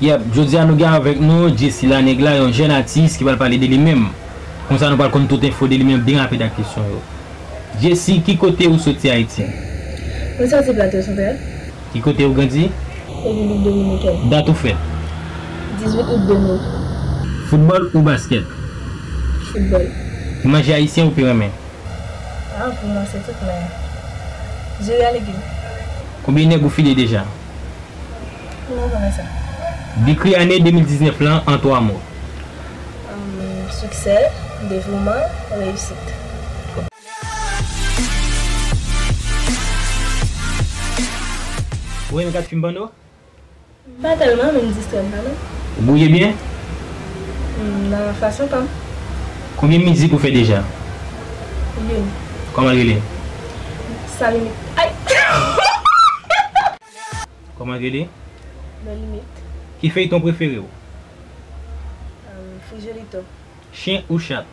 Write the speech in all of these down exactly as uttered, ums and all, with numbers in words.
Yep, jodi a nou gen avèk nou Jessy Lanèg la, yon jèn atis ki pral pale de li menm. Konsa nou pral konn tout enfo de li menm byen rapid ak kesyon yo. Jessy, ki kote ou soti Ayiti? Mwen soti Plato Santral. Ki kote ou grandi? Repiblik Dominikèn. Dat ou fèt? Dizuit out de mil. Foutbòl ou baskèt? Foutbòl. Ki manje ayisyen ou pi renmen? Ah, pou mwen se tout, men diri a legim. Konbyen nèg ou file deja? Kouman w konnen sa? Dekri ane de mil diznèf lan an twa mo. Hum, siksè, devouman, reyisit. Ou renmen gad fim pòno? Pa tèlman, men m distrè m kanmenm. Ou gouye byen? Hum, nan fason pa m. Konbyen mizik ou fè deja? Youn. Kòman l rele? San limit. Ay! Kòman l rele? Non limit. Ki feyton prefere w? Hum, Frijolito. Chen ou chat?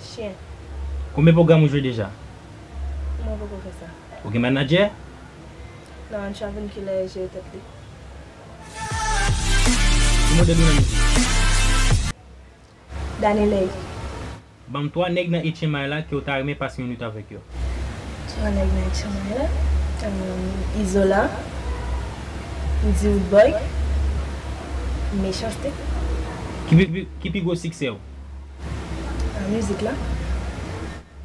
Chen. Konbyen pwogram ou jwe deja? Mwen poko fè sa. Ou gen manadjè? Non, Travin Killer jere tèt li. Ki modèl ou nan mizik? Dany Lay. Ban m twa nèg nan Etchenmay la ke w ta renmen pase yon nwit avèk yo. Twa nèg nan Etchenmay la? Hum, Izola, Dioud Boy, Mechanste. Ki pi, pi, ki pi gwo siksè w? Nan mizik la.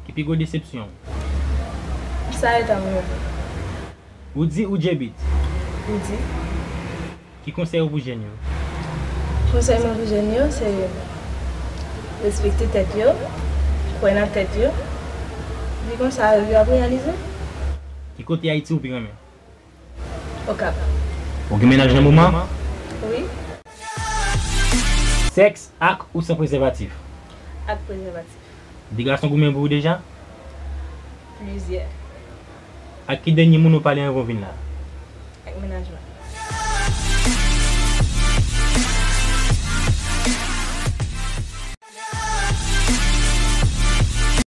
Ki pi gwo desepsyon w? Sa yo ta mwen. Roody ou J-Beatz? Roody. Ki konsèy ou pou jèn yo? Konsèy mwen pou jèn yo, se respekte tèt yo, kwè nan tèt yo. Epi konsa, rèv yo ap reyalize. Ki kote Ayiti ou pi renmen? Okap. Ou gen mennaj nan moman? Wi. Sèks ak ou san prezèvatif? Ak prezèvatif. De gason goumen pou ou deja? Plizyè. Ak ki dènye moun ou pale anvan w vin la? Ak mennaj mwen.